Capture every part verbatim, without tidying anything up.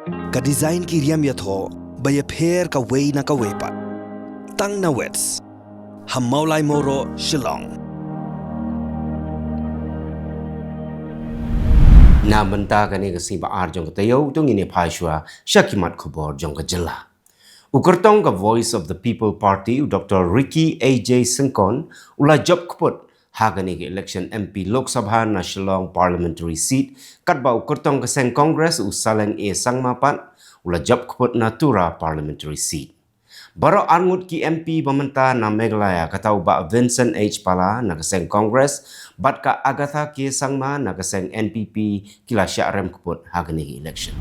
Ka design ki riam ïathoh ba ïapher kawei na kawei pat. Tang na Wits ha Mawlai Mawroh, Shillong. Na mynta kane ka sngi ba ar jong ka taïew, to ngin ïa phai shuwa sha ki mat khubor jong ka jylla. U kyrtong ka Voice of the People Party, u Doctor Ricky A J Syngkon, u la jop kput ha kane ka election M P Lok Sabha na Shillong Parliamentary Seat, katba u kyrtong ka seng Congress, u Saleng A Sangma pat, u la jop kput na Tura Parliamentary Seat. Baroh arngut ki M P ba mynta na Meghalaya, kata u Bah Vincent H Pala na ka seng Congress, bad ka Agatha K Sangma na ka seng N P P, ki la shah rem kput ha kane ka election.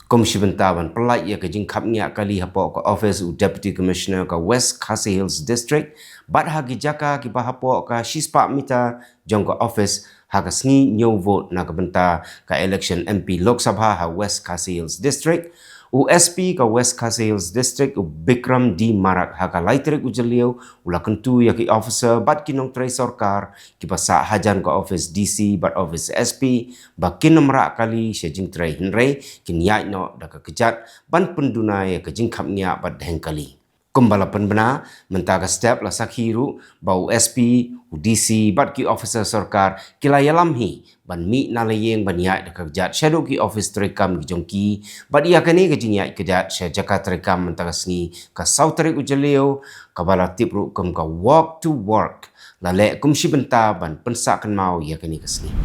Kum shi bynta ban pyllait ïa ka jingkhapngiah kali hapoh ka office u Deputy Commissioner ka West Khasi Hills District, bad ha ki jaka kiba hapoh ka shispah mitar jong ka office ha ka sngi ñiew vote na ka bynta ka election M P Lok Sabha ha West Khasi Hills District, u S P ka West Khasi Hills District, u Bikram D Marak, ha ka lai tarik u Jylliew, u la kyntu ïa ki officer bad ki nongtrei sorkar kiba sah hajan ka office D C bad office S P ba kin ym rah kali sha jingtrei, hynrei kin ïaid noh da ka kjat ban pynduna ïa ka jingkhapngiah bad dheng kali. Kumba la pynbna, mynta ka step la sakhi ruh ba u S P, u D C bad ki officer sorkar ki la ïalam hi ban mih na la ïing ban ïaid da ka kjat shaduh ki office treikam ki jong ki, bad ïa kane ka jingïaid kjat sha jaka treikam mynta ka sngi ka saw tarik u Jylliew, kaba la tip ruh kum ka walk to work, la leh kum shi bynta ban pynsah kynmaw ïa kane ka sngi.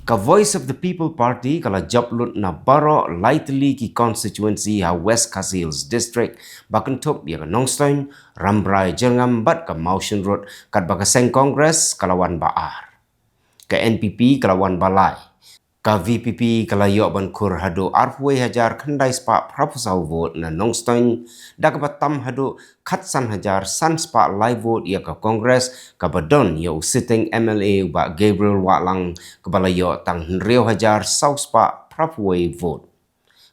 Ka Voice of the People Party ka la jop lut na baroh lai tylli ki constituency ha West Khasi Hills District, ba kynthup ïa ka Nongstoiñ, Rambrai, Jyrngam bad ka Mawshynrut, katba ka seng Congress ka la wan ba ar. Ka N P P ka la wan ba lai. Ka V P P ka la ïoh ban khur haduh arphew wei hajar khyndai spah phraphew saw vote na Nongstoiñ, da kaba tam haduh khatsan hajar san spah lai vote ïa ka Congress, kaba don ïa u sitting M L A u Bah Gabriel Wahlang, kaba la ïoh tang hynriew hajar saw spah phraphew wei vote.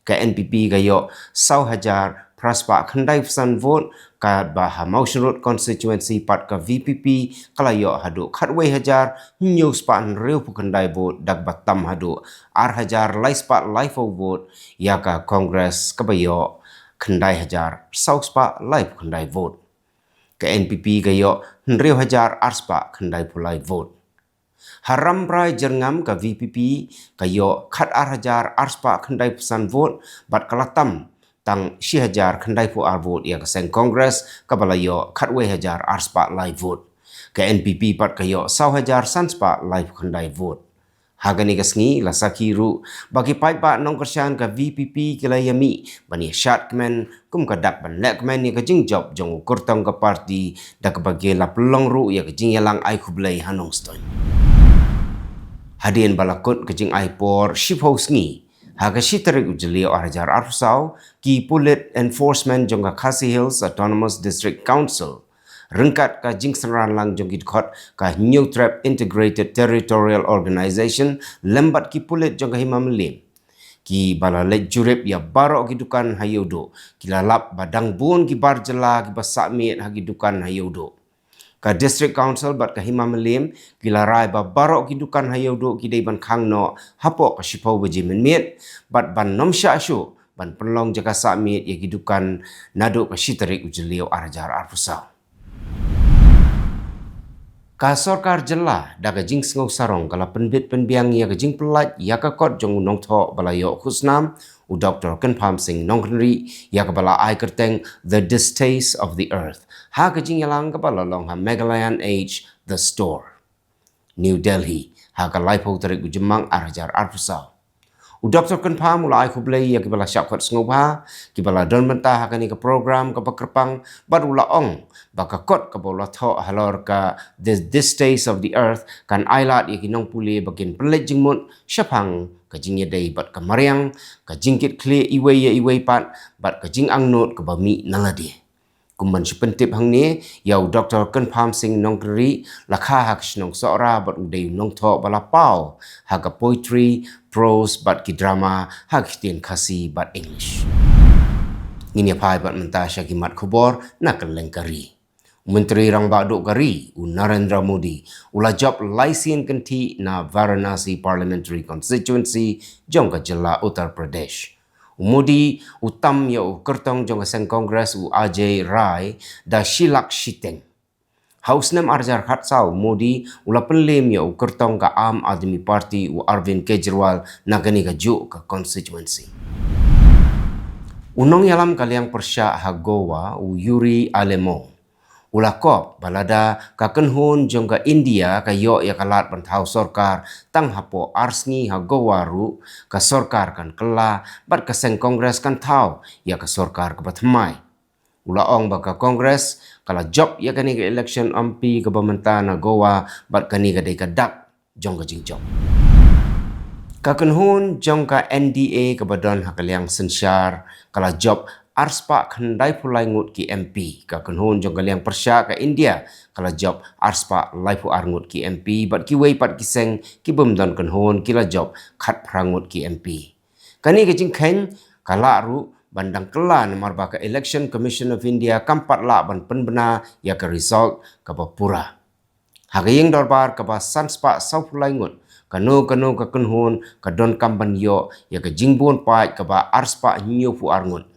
Ka N P P ka ïoh saw hajar phra spah khyndaiphew san vote, katba ha Mawshynrut constituency pat ka V P P ka la ïoh haduh khatwei hajar hynñiew spah hynriewphew khyndai vote, da kaba tam haduh ar hajar lai spah laiphew vote ïa ka Congress, kaba ïoh khyndai hajar saw spah laiphew khyndai vote. Ka N P P ka ïoh hynriew hajar ar spah khyndaiphew lai vote. Ha Rambrai Jyrngam ka V P P ka ïoh khatar hajar ar spah khyndaiphew san vote, bad ka la tam tang shi hajar khyndaiphew ar vote ïa ka seng Congress, kaba la ïoh khatwei hajar ar spah lai vote. Ka N P P pat ka ïoh saw hajar san spah laiphew khyndai vote. Ha kane ka sngi la sakhi ruh ba ki paidbah nongkyrshan ka V P P ki la ïamih ban ïashad kmen kum ka dak ban leh kmen ïa ka jingjop jong u kyrtong ka party, da kaba ki la pynlong ruh ïa ka jingïalang ai khublei ha Nongstoiñ. Hadien ba la kut ka jingai por shiphew sngi, ha ka shi tarik u Jylliew ar hajar arphew saw, ki pulit enforcement jong ka Khasi Hills Autonomous District Council, ryngkat ka jingsynran lang jong ki dkhot ka Hynñiewtrep Integrated Territorial Organization lem bad ki pulit jong ka Hima Mylliem, kiba la leit jurip ïa baroh ki dukan ha Ïewduh, ki la lap ba dang bun ki bar jylla kiba sah miet ha ki dukan ha Ïewduh. Ka District Council bad ka Hima Mylliem ki la rai ba baroh ki dukan ha Ïewduh ki dei ban khang noh hapoh ka shiphew baje mynmiet, bad ban ym shah shuh ban pynlong jaka sah miet ïa ki dukan naduh ka shi tarik u Jylliew ar hajar arphew saw. Ka sorkar jylla da ka jingsngew sarong ka la pynbit pynbiang ïa ka jingpyllait ïa ka kot jong u nongthoh ba la ïoh khusnam, u Doctor Kynpham Sing Nongkynrih, ïa kaba la ai kyrteng The Distaste of the Earth, ha ka jingïalang kaba la long ha Meghalayan Age The Store, New Delhi, ha ka laiphew tarik u Jymmang ar hajar arphew saw. U Doctor Kynpham u la ai khublei ïa kiba la shah kot sngewbha, kiba la don bynta ha kane ka program kaba kyrpang, bad u la ong ba ka kot kaba u la thoh halor ka The Distaste of the Earth kan ailad ïa ki nongpule ba kin pynleit jingmut shaphang ka jingïadei bad ka mariang, ka jingkitkhlieh iwei ïa iwei pat, bad ka jingangnud kaba mih na lade. Kum ban shu pyntip hangne, ïa u Doctor Kynpham Sing Nongkynrih la kha ha ka shnong Sohra bad u dei u nongthoh ba la paw ha ka poetry, prose bad ki drama ha ka ktien Khasi bad English. Ngin ïa phai bad mynta sha ki mat khubor na kylleng ka ri. Myntri Rangbah Duh ka ri, u Narendra Modi, u la jop lai sien kynthih na Varanasi Parliamentary Constituency jong ka jylla Uttar Pradesh. U Modi u tam ïa u kyrtong jong ka seng Congress, u Ajay Rai, da shi lak shiteng. Ha u snem ar hajar khatsaw, u Modi u la pynliem ïa u kyrtong ka Aam Aadmi Party, u Arvind Kejriwal, na kane kajuh ka constituency. U nongïalam ka liang pyrshah ha Goa, u Yuri Alemo, u la kop ba lada ka kynhun jong ka India ka ïoh ïa ka lad ban thaw sorkar tang hapoh ar sngi ha Goa ruh, ka sorkar kan kylla bad ka seng Congress kan thaw ïa ka sorkar kaba thymmai. U la ong ba ka Congress ka la jop ïa kane ka election M P kaba mynta na Goa bad kane ka dei ka dak jong ka jingjop. Ka kynhun jong ka N D A kaba don ha ka liang synshar ka la jop arspah khyndai phew lai ngut ki M P. Ka kynhun jong ka liang pyrshah ka India ka la jop arspah laiphew ar ngut ki M P, bad kiwei pat ki seng ki bym don kynhun ki la jop khatphra ngut ki M P. Kane ka jingkheiñ ka lah ruh ban dang kylla namar ba ka Election Commission of India kam pat lah ban pynbna ïa ka result kaba pura. Ha ka ïing dorbar kaba sanspah sawphew lai ngut, kano kano ka kynhun ka donkam ban ïoh ïa ka jingbun paid kaba arspah hynñiewphew ar ngut.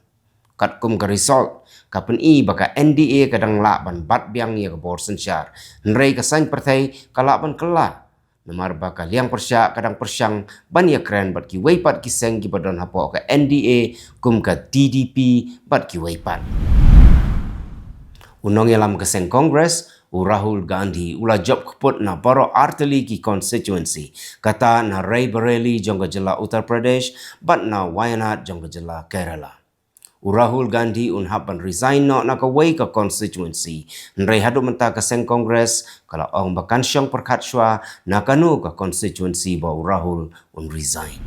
Katkum ka result, ka pyni ba ka N D A ka dang lah ban bat biang ïa ka bor synshar. Hynrei ka saiñ pyrthei ka lah ban kylla namar ba ka liang pyrshah ka dang pyrshang ban ïakren bad kiwei pat ki seng kiba don hapoh ka N D A kum ka T D P bad kiwei pat. U nongïalam ka seng Congress, u Rahul Gandhi, u la jop kput na baroh artylli ki constituency, kata na Raebareli jong ka jylla Uttar Pradesh bad na Wayanad jong ka jylla Kerala. U Rahul Gandhi un hap ban resign noh na kawei ka constituency. Hynrei haduh mynta ka seng Congress ka la ong ba kan shong pyrkhat shuwa na kano ka constituency ba u Rahul un resign.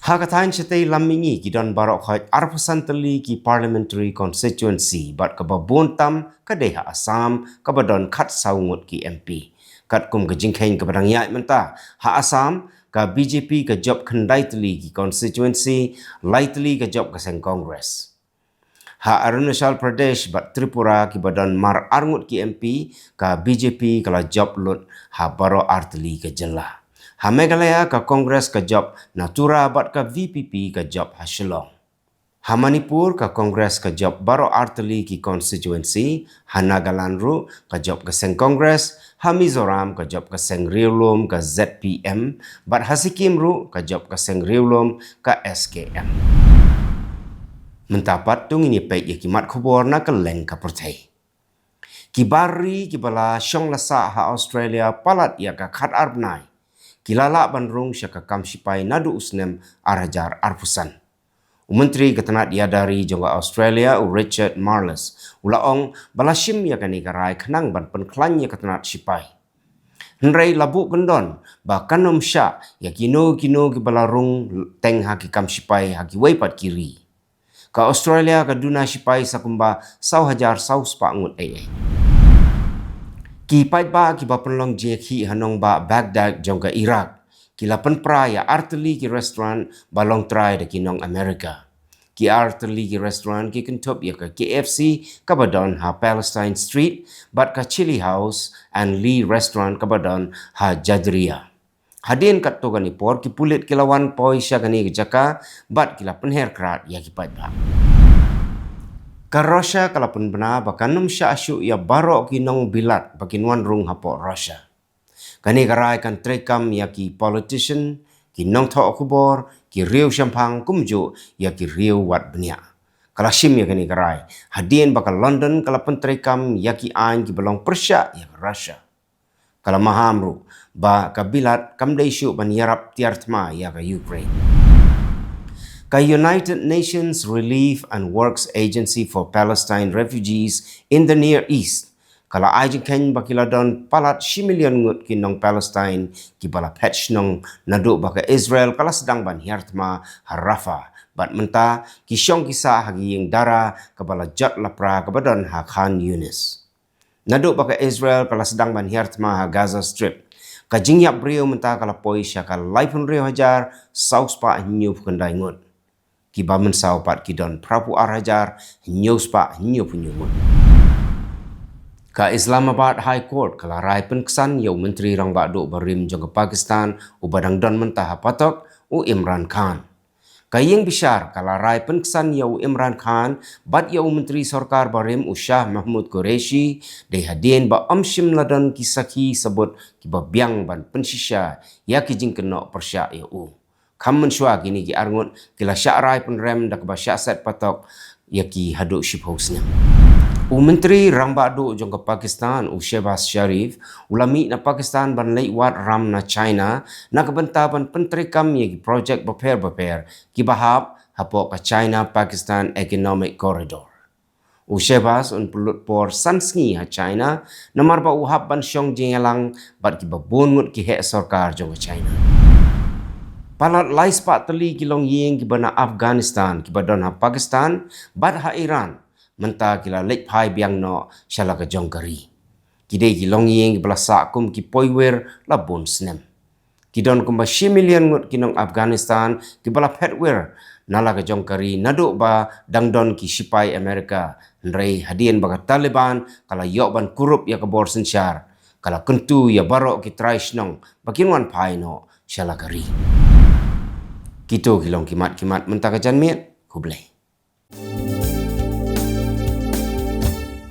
Ha ka thaiñ shatei lam mihngi ki don baroh khoit arphew san tylli ki parliamentary constituency, bad kaba bun tam ka dei ha Assam kaba don khatsaw ngut ki M P. Katkum ka jingkheiñ kaba dang ïaid mynta, ha Assam ka B J P ka jop khyndai tylli ki constituency, lai tylli ka jop ka seng Congress. Ha Arunachal Pradesh bad Tripura kiba don mar ar ngut ki M P, ka B J P ka la jop lut ha baroh artylli ka jylla. Ha Meghalaya ka Congress ka jop na Tura bad ka V P P ka jop ha Shillong. Ha Manipur ka Congress ka jop baroh artylli ki constituency, ha Nagaland ruh ka jop ka seng Congress, ha Mizoram ka jop ka seng riewlum ka Z P M, bad ha Sikkim ruh ka jop ka seng riewlum ka S K M. Mynta pat to ngin ïa peit ïa ki mat khubor na kylleng ka pyrthei. Ki bar ri kiba la shong la sah ha Australia palat ïa ka khatar bnai ki la lah ban rung sha ka kam shipai naduh u snem ar hajar arphew san. U Myntri ka tnat ïada ri jong ka Australia, u Richard Marles, u la ong ba la shim ïa kane ka rai khnang ban pynkhlaiñ ïa ka tnat shipai. Hynrei la buh kyndon ba kan ym shah ïa kino kino kiba la rung teng ha ki kam shipai ha kiwei pat ki ri. Ka Australia ka duna shipai sa kumba saw hajar saw spah ngut ei ei. Ki paidbah kiba pynlong jingïakhih ha nongbah Baghdad jong ka Iraq ki la pynpra ïa artylli ki restaurant ba long trai da ki nong America. Ki artylli ki restaurant ki kynthup ïa ka K F C kaba don ha Palestine Street, bad ka Chili House and Lee Restaurant kaba don ha Jadria. Hadien katto katne por ki pulit ki la wan poi sha kane ka jaka bad ki la pynher krad ïa ki paidbah. Ka Russia ka la pynbna ba kan ym shah shuh ïa baroh ki nongbilat ba kin wan rung hapoh Russia. Kane ka rai kan treikam ïa ki politician, ki nongthoh khubor, ki riew shemphang kumjuh ïa ki riew wad bniah. Ka la shim ïa kane ka rai hadien ba ka London ka la pyntreikam ïa ki aiñ kiba long pyrshah ïa ka Russia. Ka la maham ruh ba ka Bilat kam dei shuh ban ïarap tiar thma ïa ka Ukraine. Ka United Nations Relief and Works Agency for Palestine Refugees in the Near East ka la ai jingkheiñ ba ki la don palat shi million ngut ki nong Palestine kiba la phet shnong naduh ba ka Israel ka la sdang ban hiar thma ha Rafah, bad mynta ki shong ki sah ha ki ïing dara kaba la jot lapra kaba don ha Khan Younis. Naduh ba ka Israel ka la sdang ban hiar thma ha Gaza Strip, ka jingïap briew mynta ka la poi sha ka laiphew hynriew hajar saw spah hynñiewphew khyndai ngut. Kiba mynsaw pat ki don phraphew ar hajar hynñiew spah hynñiewphew hynñiew ngut. Ka Islamabad High Court ka la rai pynksan ïa u Myntri Rangbah Duh barim jong ka Pakistan uba dang don mynta ha patok, u Imran Khan. Ka ïing bishar ka la rai pynksan ïa u Imran Khan bad ïa u Myntri Sorkar barim, u Shah Mahmood Qureshi, dei hadien ba ym shym la don ki sakhi sabut kiba biang ban pynshisha ïa ki jingkynnoh pyrshah ïa u. Kham mynshuwa kine ki arngut ki la shah rai pynrem da kaba shah set patok ïa ki haduh shiphew snem. U Myntri Rangbah Duh jong ka Pakistan, u Shehbaz Sharif, u la mih na Pakistan ban leit wad ram na China na ka bynta ban pyntreikam ïa ki projek bapher bapher kiba hap hapoh ka China Pakistan Economic Corridor. U Shehbaz un pynlut por san sngi ha China namar ba u hap ban shong jingïalang bad kiba bun ngut ki heh sorkar jong ka China. Palat lai spah tylli ki longïing kiba na Afghanistan kiba don ha Pakistan bad ha Iran mynta ki la leit phai biang noh sha la ka jong ka ri. Ki dei ki longïing kiba la sah kum ki poiwir la bun snem. Ki don kumba shi million ngut ki nong Afghanistan kiba la phet wir na la ka jong ka ri naduh ba dang don ki shipai Amerika, hynrei hadien ba ka Taliban ka la ïoh ban kurup ïa ka bor synshar, ka la kyntu ïa baroh ki trai shnong ba kin wan phai noh sha la ka ri. Kito ki long ki mat ki mat mynta ka janmiet. Khublei.